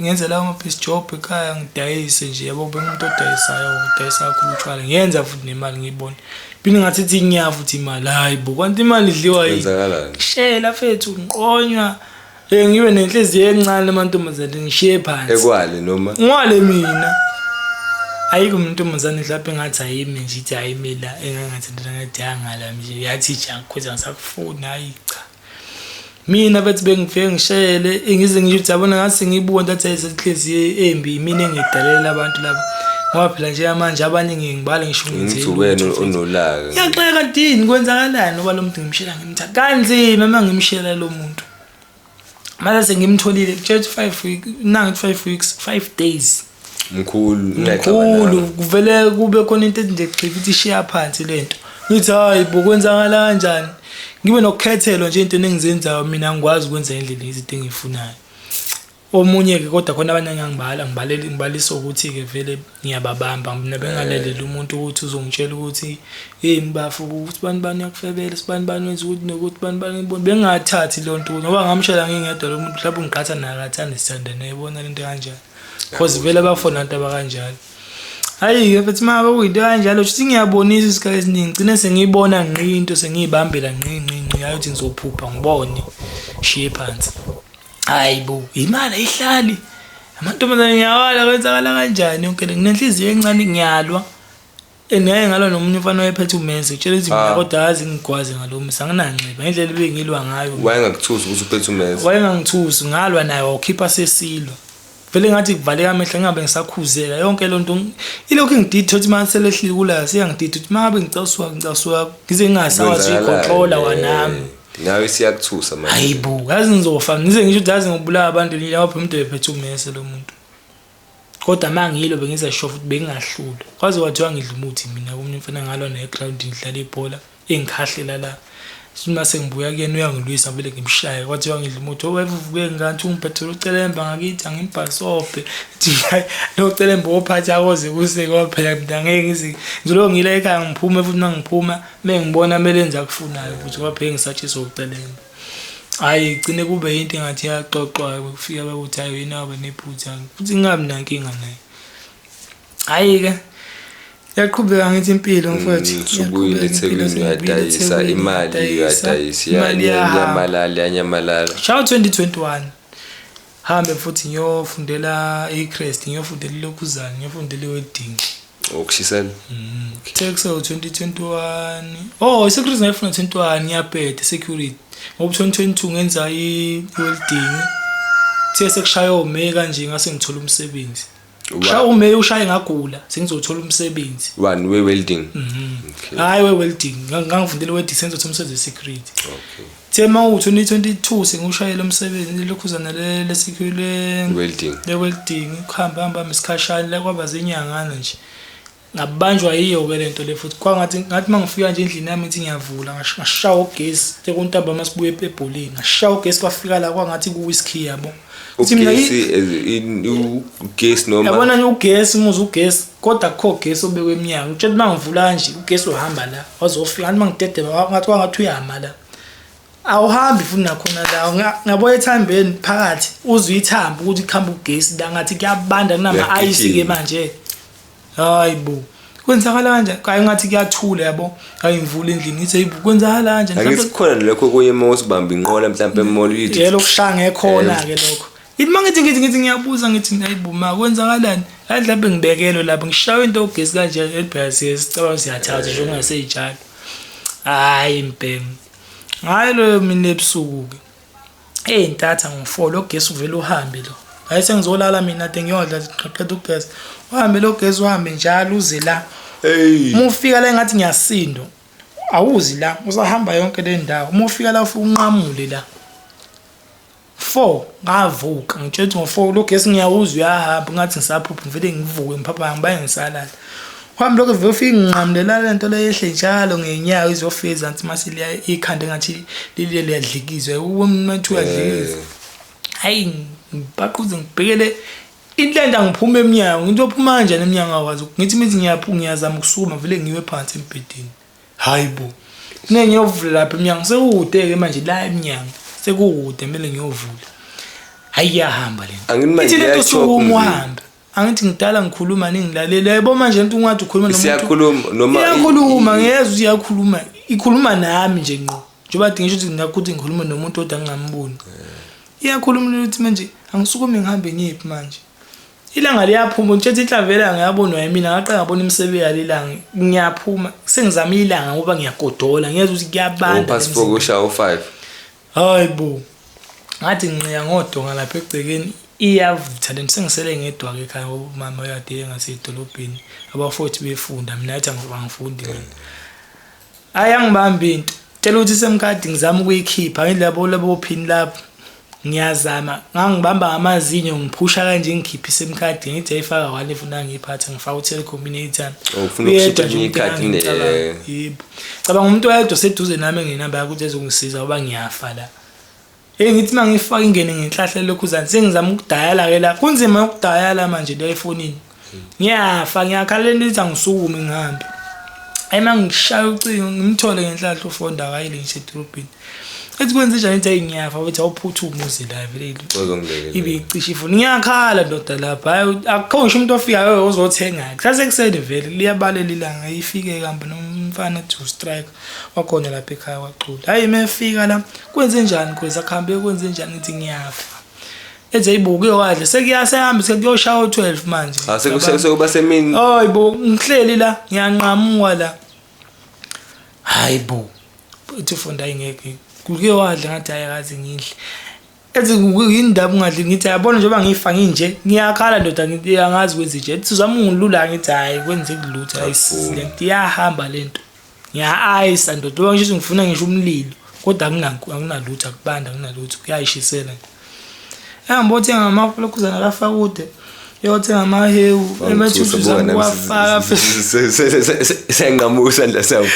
ngenze lawo ma-piece job ekhaya, ngidayise nje yabo. Bengumuntu odayisayo, udayisa kakhulu utshwala, ngiyenza futhi nemali ngiyibone. Phinde ngathi ithi nya futhi imali, hayi bo, kanti imali idliwa yini? Kwenzakalani? Shela fethu, ngiqonywa. Ngibe nenhliziyo encane amantombazane, ngishiye phansi. Ekwale noma? Ngwale mina. Ayikho umuntu mhlawumbe engathi ayimi nje, ithi ayimi la, engangathi ndona ngathi yangala nje, yathi nje angikhoza ngisakufuni, hayi cha. Mina bethi bengifike ngishele, ngize ngisho ukuthi yabona ngathi sengiyibuka into athi ayisenhliziyo embi, mina engidalela abantu laba. Ngoba phela nje manje abanye ngibale ngisho ngenze Ngithi wena onolaka. Ngiyaxeka kanti yini kwenzakalani ngoba lo muntu ngimshela ngimthatha kanzima uma ngimshela lo muntu. Mase sengimtholile kutshela ukuthi 5 week, nangithi 5 weeks, 5 days. Mkhulu, Mkhulu, kuvele kube khona into ethi nje gxifa ithi shiya phansi lento. Ngithi hayi bo, kwenzakala kanjani? Ngibe nokukhethelwa nje into engizenzayo mina, angikwazi ukwenza indlela izinto engiyifunayo. Omunye ke kodwa khona abanye engangibala ngibalele ngibalisa ukuthi ke vele ngiyababamba mina, bengalaleli umuntu ukuthi uzongitshela ukuthi hey mbafu ukuthi bani bani uyakufebela, sibani bani wenza ukuthi nokuthi bani bani ngibona, bengingathathi leyo nto ngoba ngamshela ngingedwa lo muntu, mhlawumbe ngiqhatha naye akathanda sithanda naye, yibona lento kanjalo, cause vele abafona abantu abakanjalo. Hayi-ke futhi uma ngabe kuyinto kanjalo shuthi ngiyabonisa isikhathi esiningi, ngigcine sengiyibona ngqi into, sengiyibambela ngqi ngqi ngqi, hayi ukuthi ngizophupha ngibone shiye phansi. Hayi bo, imali ayihlali, amantombazane ngiyawala, kwenzakala kanjani yonke le, nginenhliziyo encane ngiyalwa. Ngeke ngalwa nomunye umfana owayephethe umese, utshela ukuthi mina kodwa yazi ngigwaze ngalo mese, anginanxeba ngendlela ebengilwa ngayo. Wayengakuthusi ukuthi uphethe umese? Wayengangithusi, ngalwa naye wawukhipha sesilwa. Vele ngathi kuvaleka amehlo ngingabe ngisakhuzeka yonke loo nto, ilokhu ingidida ukuthi uma selehlile kula siyangidida ukuthi uma ngabe ngicasuka ngicasuka ngize ngingasakwazi ukuyikhontrola kwanami. Nawe siyakuthusa manje. Hayi bo, yazi ngizofa, ngize ngisho ukuthi yazi ngibulala abantu lapho umuntu ephethe umese lo muntu. Kodwa uma ngilo bengiza sure futhi bengingahlulwa. Kwaze kwathiwa ngidla umuthi mina komunye umfana ngalwa naye egrawundini ngidlala ibhola, engikhahlela la. Uma sengibuya kuyena uyangilwisa vele ngimshaye, kwathiwa ngidla umuthi. Owevuvuke ngathi ungiphethe ucelemba ngakithi angimbhasobhe. Ngithi hayi lo celemba wophatha akoze kuse ngoba phela mina ngeke ngize ngizolokhu ngila ekhaya ngiphume futhi uma ngiphuma uma ngibona kumele enze akufunayo futhi ngoba phela ngisatshiswa ucelemba. Hhayi gcine kube yinto engathi iyaxoxwa kufika bakuthi hhayi yini waba nephutha futhi ngingabi nankinga naye. Hhayi-ke yaqhubeka ngithi impilo mfowethu. Usubuyile eThekwini uyadayisa imali, uyadayisa iyanyamalala iyanyamalala. Shaya 2021 hambe futhi ngiyofundela i-crest, ngiyofundela ilokhuzana, ngiyofundela i-wedding. Ukushisela? Tax 2021. Oh, i-security ngayifuna 21 ngiyabheda security. Ngoba 2022 ngenza i-welding. Kuthe sekushaya oMay kanje ngase ngithola umsebenzi. Ushaya uMay ushaye ngagula sengizothola umsebenzi. One we welding. Okay. Hayi we welding, ngangifundela welding sengizothola umsebenzi we-security. Okay. Kuthe uma u-2022 sengiwushayela umsebenzi lokhuzana le security Welding. le welding, kuhamba hamba isikhashana la kwaba zinyangana nje. Ngabanjwa yiyo ke lento le futhi kwangathi ngathi mangifika nje endlini yami ngithi ngiyavula ngashawa ugesi sekuntambama sibuye ebholeni, ngashawa ugesi kwafika la kwangathi ku-whisky yabo. Kuthi mina Ugesi ugesi noma yabona nje ugesi umuzi ugesi kodwa akukho ugesi obekwe eminyango. Utshela uma ngivula kanje ugesi uhamba la wazofika ngathi mangidedela ngathi kwangathi uyama la. Awuhambi futhi nakhona la ngabo ethambeni phakathi uzwe ithambo ukuthi kuhamba ugesi la ngathi kuyabanda kunama ice ke manje. Hayi bo, kwenzakala kanjani? Hayi ngathi kuyathula yabo, hayi ngivula endlini ngithi hayi bo kwenzakala kanjani? Angithi kukhona lokho kunye uma usibamba inqola mhlawumbe emall uyithi. Yebo kushaya ngekhona ke lokho. Ithi mangithi ngithi ngithi ngiyabuza ngithi hayi bo ma kwenzakalani? Hayi mhlawumbe ngibekelwe lapho ngishawe into ogesi kanje elibhasi sicabanga siyathatha nje ungaseyijalo. Hayi mbhemu. Hayi lo mina ebusuku ke. Eyintatha ngo4 lo gesi uvela uhambe lo. Hayi sengizolala mina ade ngiyodla ngiqeda ukugeza. Uhambe lo gesi uhambe njalo uze la. Hey. Uma ufika la ngathi ngiyasindwa. Awuzi la usahamba yonke le ndawo. Uma ufika la ufika unqamule la. 4 ngavuka ngitshela ukuthi ngo4 lo gesi ngiyawuzwa uyahamba ngathi ngisaphupha ngivele ngivuke ngiphapha ngibaye ngisalala. Uhambe lokho vele ufike nginqamulela le nto le yehle njalo ngenyawo izofika ezansi mase liya ikhanda engathi liliye liyadlikizwa uma uthi uyadlikizwa. Hayi ngibaquze ngibhekele inhlenda ngiphuma emnyango ngithi uphuma kanjani emnyango akwazi ngithi mithi ngiyaphuma ngiyazama ukusukuma vele ngiwe phansi embhedeni. Hayi bo. Kuningi ngiyovula lapha emnyango sekukude ke manje la emnyango sekukude kumele ngiyovula. Hayi, iyahamba le nto. Angithi manje Ithi lento iyachoka sukuma umzimba. uhambe. Angithi ngidala ngikhuluma ningilaleli. Yabo manje lento ungathi ukhuluma nomuntu. Siyakhuluma noma Iyakhuluma, ngiyezwa ukuthi iyakhuluma. Ikhuluma nami nje ngqo. Njengoba ngisho ukuthi nginakuthi ngikhuluma nomuntu odwa ngingamboni. Iyakhuluma ukuthi manje angisukume ngihambe ngiyephi manje. Ilanga liyaphuma, ngitshethe inhlamvu yelanga yabonwa yimina, ngaqala ngabona imisebe yalelanga. Ngiyaphuma, sengizama ilanga ngoba ngiyagodola, ngiyezwa ukuthi kuyabanda. Past 4 kushaya u5. Hayi bo. Ngathi nginciya ngodonga lapha egcekeni, iyavutha lento, sengisele ngedwa-ke ekhaya ngoba umama uyade engasedolobheni, abafowethu befunda, mina ngathi angifundi mina. Hhayi, angibambi into. Tshela ukuthi isemkhadi ngizama ukuyikhipha, ngithi labo labo phini lapho. Ngiyazama, ngangibamba ngamazinyo ngiphusha kanje ngikhiphe isemkhadi, ngithi ayifaka one ifuna ngiyiphathe, ngifaka uTelkom in-airtime. Oh, ufuna Uyedwa ukushintsha nje umuntu ikhadi engangimcabanga. Yebo. Cabanga umuntu oyedwa oseduze nami enginenamba yakhe ukuthi ezongisiza ngoba ngiyafa la. Hey, ngithi uma ngifaka ingene ngenhlahla lokhuzana, sengizama ukudayala-ke la. Kunzima ukudayala manje la efonini. Ngiyafa, ngiyakhala lento ithi angisukume ngihambe. Hayi, uma ngishaya ucingo ngimthole ngenhlahla ufonda akayile ngisho edolobheni. Ethi kwenze njani, ethi hayi ngiyafa, bethi awuphuthume uze la vele. Uzongilekelela. Ibe icishe ifoni. Ngiyakhala ndoda lapha. Hayi, akukho ngisho umuntu ofikayo ozothenga. Kusasekuseni vele liyabalela ilanga, ifike kambe nomfana ethi ustrike wakhona lapha ekhaya kwaXulu. Hayi, mefika la kwenze njani Khwezi, akuhambe kwenze njani, ngithi ngiyafa. Ethi ayibuke wadla, sekuyasehamba sekuyoshaya u12 manje. Ah, sekuba semini. Hayibo, ngihleli la ngiyanqamuka la. Hayibo. Uthi ufunda ingeke. Kuke wadla, ngathi hayi akaze ngidle. Ethi yini ndaba ungadli, ngithi yabona njengoba ngifa nginje, ngiyakhala ndoda, ngithi angazi kwenze nje. Ethi uzama ungilula, ngithi hayi kwenze kulutho, hayi Akuvumi. lento iyahamba lento. Ngiya-ayisa ndoda, ngoba ngisho ngifuna ngisho umlilo, kodwa akunalutho, akubanda, akunalutho, kuyayishisela nje. Ehamba othenga amalokhuzana kaFakude, eyothenga amahewu, emethuthi uzama ukuwafaka. Senqamuka isandla sami.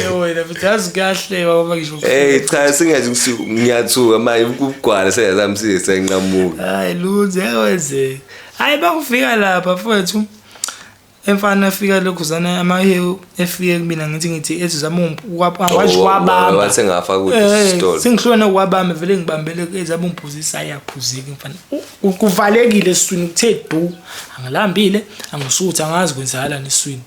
Yebo wena futhi yazi kuyahlekwa ngoba ngisho. Eh cha, singathi ngiyathuka manje ukugwala seyazami size senqamuka. Hayi lutho, yakwenzeka. Hayi, bakufika lapha mfowethu. Emfana efika lokhuzana amahewu efike kumina, ngithi ethi zama angikwazi ukuwabamba. Wathi ngafaka kude isitolo. Sengihlulwa nokuwabamba vele, ngibambele ezama ungiphuzisa, ayaphuzeka mfana. Kuvalekile esiswini, kuthe du, angilambile, angisuthi, angazi kwenzakalani esiswini.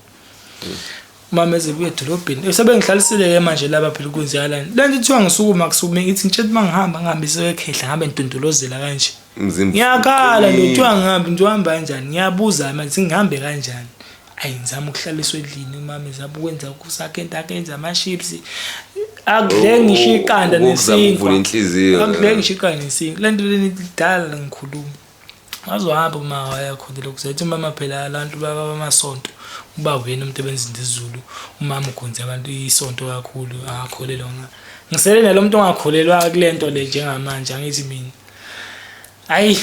Umama ezebuya edolobheni sebengihlalisile-ke manje laba phela, kwenzakalani le nto ithiwa ngisukuma kusukume, ngithi ngitshela uma ngihamba ngihambise ekhehla, ngabe ngidondolozela kanje. Umzimba Ngiyakhala lo, kuthiwa ngihambe, ngithi uhamba kanjani, ngiyabuza manje sengihambe kanjani. Ayi, ngizama ukuhlaliswa endlini, umama ezama ukwenza kusakhe akenza ama-chips, akudle ngisho iqanda Ukuzama nesinkwa. ukuvula inhliziyo. Akudle ngisho iqanda nesinkwa. Le nto leni kudala ngikhuluma. Wazohamba uma waya khona lokhu sethi umama phela abantu bamasonto, ubaba uyena umuntu ebenza into isiZulu, umama ukhonze abantu isonto kakhulu, akakholelwa nga. Ngisele nalo muntu ongakholelwa kule nto le njengamanje, angithi mina. Hayi.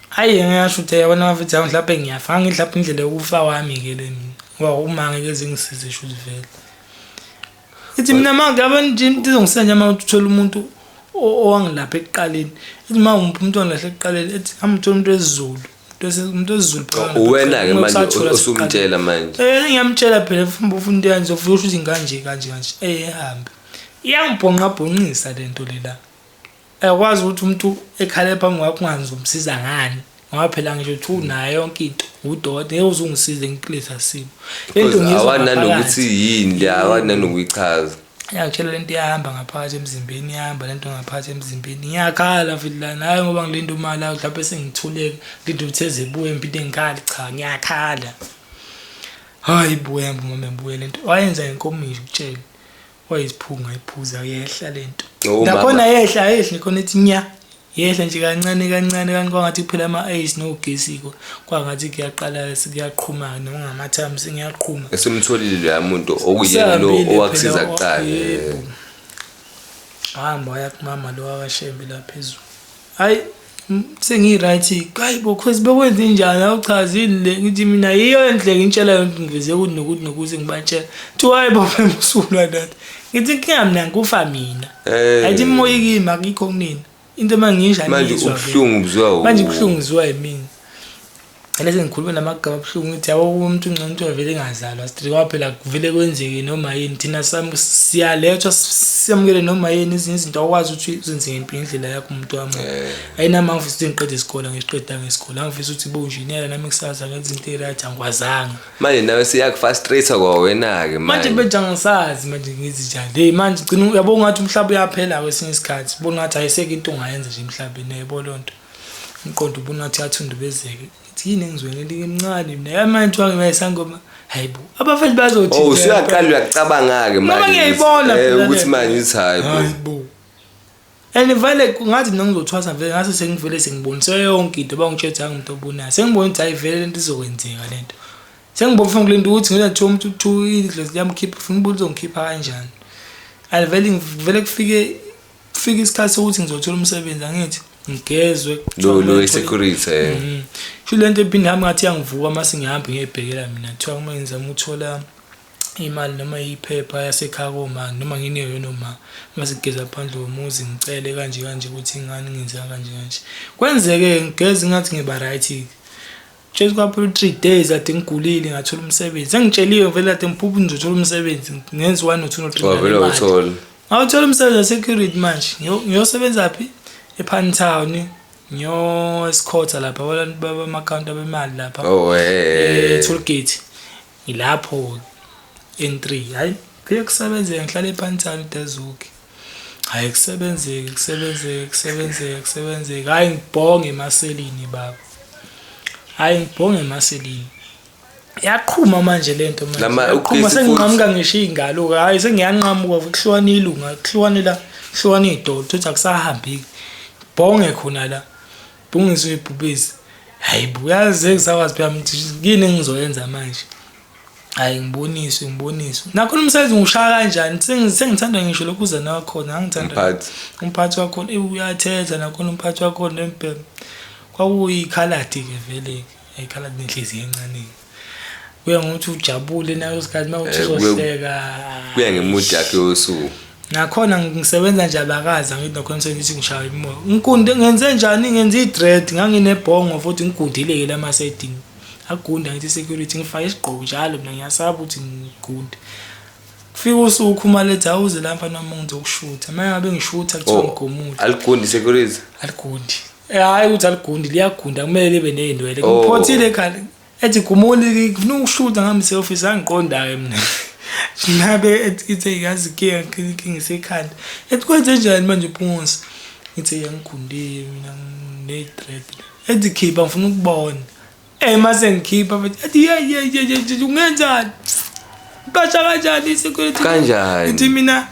Hayi, ngiyasho ukuthi yabona mfethu mhlawumbe ngiyafa, ngidlapha indlela yokufa kwami ke le mina. Ngoba uma ngeke zingisize shuthi vele. Ithi mina mangabe nje into izongisiza nje uma uthola umuntu owangilapha ekuqaleni. Ithi uma umupha umuntu owangilapha ekuqaleni, ethi hamba uthola umuntu wesiZulu. Umuntu wesiZulu phela. Uwena-ke Uma manje usathola osumtshela manje. Eh, ngiyamtshela phela, ufuna ufuna into kanje, ufuna ukuthi kanje kanje kanje. Eh, hambe. Iyangibhonqa bhonqisa lento le la. Uyakwazi ukuthi umuntu ekhale phambi kwakho ungazomsiza ngani? Ngoba phela ngisho ukuthi unayo yonke into, udokotela ngeke uze ungisize ngikulesa simo. Lento Because ngiyizwa awani nanokuthi ngaphakathi. yini le, awani nanokuyichaza. Iyangitshela lento iyahamba ngaphakathi emzimbeni, iyahamba lento ngaphakathi emzimbeni. Ngiyakhala futhi lana, hhayi ngoba ngilinde imali mhlawumbe sengithuleke, ngilinde ukuthi ezebuye ngiphinde ngikhale, cha ngiyakhala. Hayi buya hamba umama ebuye lento. Wayenza inkomishi ukutshela. Wayisiphunga iphuza yehla lento. Oh, umama. Nakhona yehla ayehli khona ethi nya. Yehla nje kancane kancane kancane, kwangathi kuphela ama-ice nogesi, kwangathi kuyaqala kuyaqhuma noma ngama-times ngiyaqhuma. Esemtholile loya muntu okuyena lo Usehambile owakusiza phela, kuqala. Yebo. Hamba waya kumama lo wakashembe la phezulu. Hayi, sengi-right. Hayi bo Khwezi, bekwenze njani, awuchazile le, ngithi mina yiyo enhle ngintshela yonke, ngiveze ukuthi nokuthi nokuthi ngibatshela. Kuthiwa hayi bo musulwa nathi. Ngithi inkinga mina ngikufa mina. Eh. Ayithi imoya kimi akikho kunina. Into mangisho Manje aniyizwa vele. ubuhlungu buzwa Manje ubuhlungu uzwa yimina. Vele sengikhulume namagama abuhlungu ngithi yabo umuntu ungcono umuntu vele engazalwa straight ngoba phela kuvele kwenzeke noma yini thina siyalethwa siyamukele noma yini ezinye izinto awukwazi ukuthi uzenze ngempilo indlela yakho umuntu wami. Ayinami angifisa ukuthi ngiqede isikole ngisiqedanga isikole angifisa ukuthi ube unjiniyela nami kusasa ngenza into e-right angikwazanga. Manje nawe siyaku-frustrate kwawena-ke manje manje angisazi manje ngithi njani. Hey manje gcina uyabo ngathi umhlaba uyaphela kwesinye isikhathi ubona ngathi ayisekho into ongayenza nje emhlabeni yebo lonto. Umqondo ubona ngathi uyathundubezeka. Ngithi yini engizwenele emncane mina. Ya manje kuthiwa ngiyayisangoma. Hayibo. Abafethu bazothi. Oh usuyaqala uyacabanga-ke manje. Ngoba ngiyayibona phela ukuthi manje uthi hayi bo. Hayibo. And vele ngathi mina ngizothwasa vele ngase sengivele sengibonise yonke into bangitshela ukuthi angimuntu obonayo. Sengibona ukuthi hayi vele lento izokwenzeka lento. Sengibona ufuna kulento ukuthi ngizathiwa umuntu kuthiwa idlozi liyamkhipha ufuna ubuza uzongikhipha kanjani. And vele vele kufike kufika isikhathi sokuthi ngizothola umsebenzi angithi ngigezwe lo lo security eh. Sho lento ephinde hamba ngathi yangivuka mase ngihamba ngiyibhekela mina kuthiwa uma ngizama ukuthola imali noma iphepha yasekhaya koma noma nginike noma mase ngigeza phandle komuzi ngicele kanje kanje ukuthi ingane ngenza kanje kanje kwenzeke ngigeze ngathi ngiba right Jesu kwaphela u-3 days ade ngigulile ngathola umsebenzi sengitsheliwe vele ade ngiphupha ngizothola umsebenzi ngenza 1 no 2 no 3 wavele wawuthola ngawuthola umsebenzi we-security manje ngiyosebenza phi ePantown ngiyo-escorta lapha abantu bama-counter bemali lapha oh eh toll gate ngilapho N3 hayi kuye kusebenzeka ngihlala ePantown eDazuki hayi kusebenzeke kusebenzeke kusebenzeke kusebenzeke hayi ngibhonge emaselini baba hayi ngibhonge emaselini yaqhuma manje lento manje yaqhuma senginqamuka ngisho ingalo hayi sengiyanqamuka kuhlukana ilunga kuhlukane la kuhlukana idolo thothi akusahambiki bhonge khona la bhungiswe ibhubesi hayi buyaze ngisakwazi phela ukuthi yini engizoyenza manje hayi ngiboniswe ngiboniswe nakhona umsebenzi ngiwushaya kanjani sengithanda ngisho lokhu uza nakhona angithanda umphathi umphathi wakhona eh uyathetha nakhona umphathi wakhona embhemu kwakuyikhaladi ke vele ikhaladi nenhliziyo encane kuya ngokuthi ujabule nayo isikhathi uma uthi uzohleka kuya ngemudi yakhe yosuku nakhona ngisebenza nje abakazi angithi nakhona sengithi ngishaya imimoya ngikunde ngenze njani ngenze i-dread nganginebhongo futhi ngigundile-ke lama-setting agunda ngithi security ngifake isigqoko njalo mina ngiyasaba ukuthi ngigunde kufika usuku ukhumalo ethi awuze la mfana wami ngizokushutha uma ngabe ngishutha kuthiwa Oh, ngigomule aligundi security aligundi hhayi ukuthi aligundi liyagunda kumele libe ney'nwele Oh. ngiphothile ekhanda ethi gumuli ngifuna ukushutha ngihambise e-ofisi angiqonda-ke mina nabe ithe yazi inkinga inkinga isekhanda ethi kwenze njani manje phungusi ngithi yangigundile mina ngine-dread ethi khipha ngifuna ukubona Eh mase ngikhipha manje athi ye ye ye ye ungenzani? Qasha kanjani isecurity? Kanjani? Ngithi mina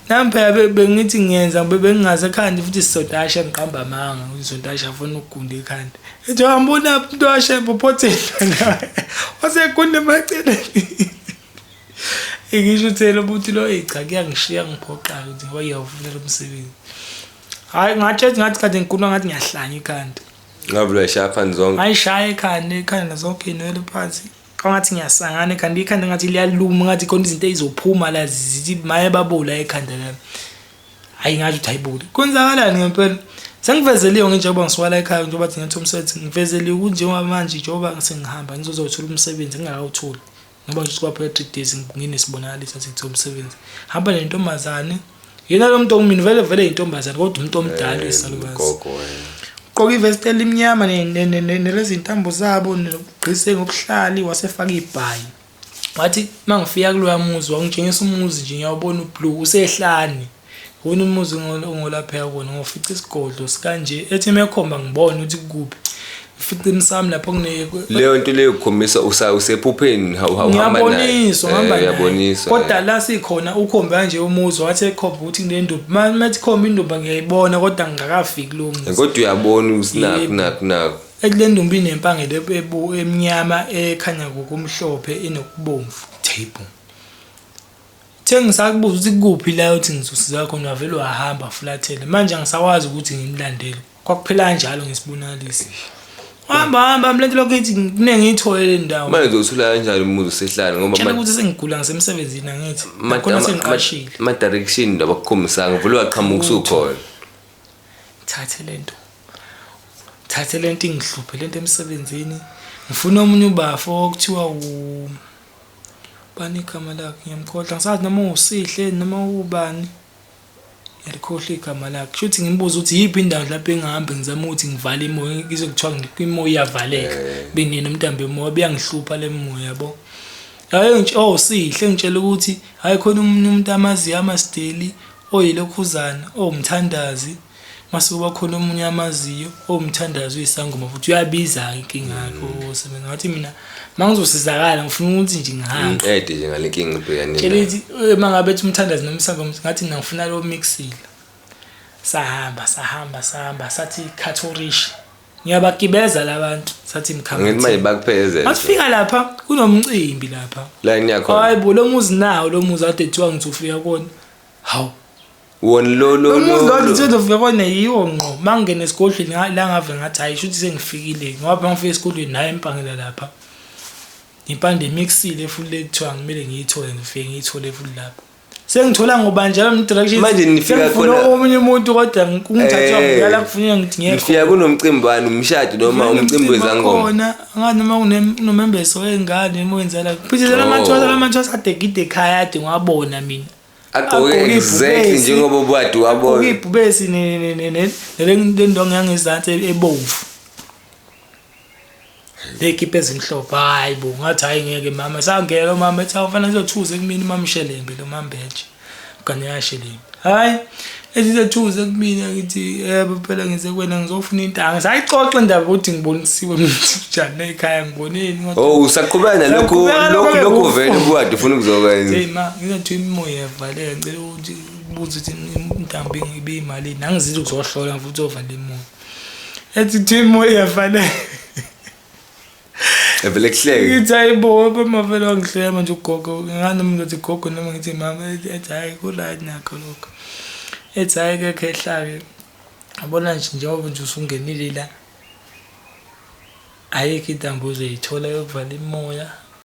nami phela bengithi ngiyenza bengingaze ekhanda futhi sizodasha ngiqamba amanga ngizodasha afuna ukugunda ikhanda. Ethi hambona umuntu washe phophotheni. Wasegunda emaceleni. Ngisho uthela ubuthi lo cha kuyangishiya ngiphoqa ukuthi ngoba ngiyawufuna lo msebenzi. Hayi ngathi ngathi kade ngikhuluma ngathi ngiyahlanya ikhanda. Ngabe uyayishaya phansi zonke. Ngayishaya ekhanda ekhanda zonke iy'nwele phansi. Kwangathi ngiyasangana ekhanda ikhanda ngathi liyaluma ngathi khona izinto ey'zophuma la zithi maye babola ekhanda lami. Hhayi ngathi ukuthi hayibo kwenzakalani ngempela. Sengivezeliwe njengoba ngisuka la ekhaya njengoba thina umsebenzi ngivezeliwe ukuthi njengoba manje njengoba sengihamba ngizozothola umsebenzi ngingakawutholi. Ngoba nje kwaphela 3 days nginesibonakaliso sathi ngithola umsebenzi. Hamba nentombazane yena lo muntu okumina vele vele intombazane kodwa umuntu omdala isalukazi. Gogo wena. Ugqoka ivesti elimnyama nelezi ntambo zabo nokugqise ngobuhlali wasefaka ibhayi. Wathi mangifika kuloya muzi wangitshengisa umuzi nje ngiyawubona ublue usehlane. Ngibona umuzi ongolaphaya kona ngofica isigodlo sikanje ethi mekhomba ngibone ukuthi kukuphi. Ngifica imsamo lapho kune Leyo nto leyo kukhombisa usa usephupheni uhamba naye. Ngiyaboniswa ngihamba Eh, naye. uyaboniswa. Kodwa la sikhona ukhombe kanje umuzi wathi ekhomba ukuthi kunendumba. Mathi khomba indumba ngiyayibona kodwa ngingakafiki kulowo muzi. Kodwa uyabona ukuthi nakhu Yebo. nakhu nakhu. Ethi le ndumba inempangelo emnyama ekhanya ngokumhlophe inokubomvu. Table. Uthe ngisakubuza ukuthi kukuphi la uthi ngizosiza khona wavele wahamba fulathele. Manje angisakwazi ukuthi ngimlandele. Kwakuphela kanjalo ngesibonakaliso. Hamba hamba mlento lokho ithi kuningi ngiyithole le ndawo. Manje uzothula kanjani umuzi usehlala ngoba Tshela ukuthi sengigula ngisemsebenzini angithi. Nakhona sengiqashile. ama direction abakukhombisanga vele waqhamuka usukhona. Thathe lento. Thathe lento ingihluphe lento emsebenzini. Ngifuna omunye ubafo okuthiwa u bani igama lakhe ngiyamkhohlwa ngisazi noma uSihle noma ubani. Ngiyalikhohlwa igama lakhe. Kushuthi ngimbuze ukuthi yiphi indawo lapho engihambe ngizama ukuthi ngivale imoya ngizwe kuthiwa imoya iyavaleka. Benina umntambo emoya beyangihlupha le moya yabo. Hayi nje oh Sihle ngitshela ukuthi hayi khona omunye umuntu amaziyo amasideli oyilokhuzana owumthandazi mase kuba khona omunye amaziyo owumthandazi uyisangoma futhi uyabiza inkinga yakho osebenza ngathi mina mangizosizakala ngifuna ukuthi nje ngihambe Ngiqede nje ngale nkinga ubhekane tshela nayo. ithi mangabe ethi umthandazi noma isangoma ngathi mina ngifuna lo mixile sahamba sahamba sahamba sathi khathorish ngiyabagibeza labantu sathi Ngithi manje mkhambathini bakuphezele. masifika lapha kunomcimbi lapha La niyakhona. hayi bo lo muzi nawo lo muzi ade kuthiwa ngithi ufika kona hawu Wona lo lo umuzi lo. lo lo. ngithi ufika kona yiwo ngqo mangingena esigodlweni la ngave ngathi hayi shuthi sengifikile ngoba mangifika esigodlweni naye impangela lapha impande emixile futhi le kuthiwa ngimele ngiyithole ngifike ngiyithole futhi lapha sengithola ngoba njalo ngdirections Manje nifika khona- omunye umuntu kodwa ngithathwa Eh. ngiyala kufuneka ngithi ngekho Nifika kunomcimbi wani umshado noma umcimbi wezangoma. khona angazi noma kunomembeso wengane noma wenzela phithizela Oh. amathwasa lamathwasa ade gide ekhaya ade ngiwabona mina Agqoke Agqoke exactly ibhubesi. njengoba ubade Agqoke wabona. ibhubesi nalendongo yangezansi ebomvu ley'kipha ezimhlophe hhayi bo ngathi hhayi ngeke mama sangena lo mama ethi awufana siyothuze kumina umamshelembe lo mambeje kanye yashelembe hhayi ethi sethuze kumina ngithi yebo phela ngize kuwena ngizofuna intanga sayixoxa indaba ukuthi ngibonisiwe njani ekhaya ngiboneni ngathi Oh usaqhubeka nalokhu Usaqhubeka lokhu nalokhu lokhu vele ubade ufuna ukuzokwenza. Hey ma, ngizothi imimoya iyavaleka ngicela ukuthi ubuze ukuthi intambo ibiyimalini. Angizile ukuzohlola futhi ovala imoya. Ethi kuthi imoya iyavaleka. Evele kuhleke. Ngithi hayibo bama vele wangihleka manje ugogo. Ngani noma ngizothi gogo noma ngithi mama ethi hayi ku right nakho lokho. Ethi hayi ke khehla-ke. Yabona nje njengoba nje usungenile la. Ayikho intambo ozoyithola yokuvala imoya.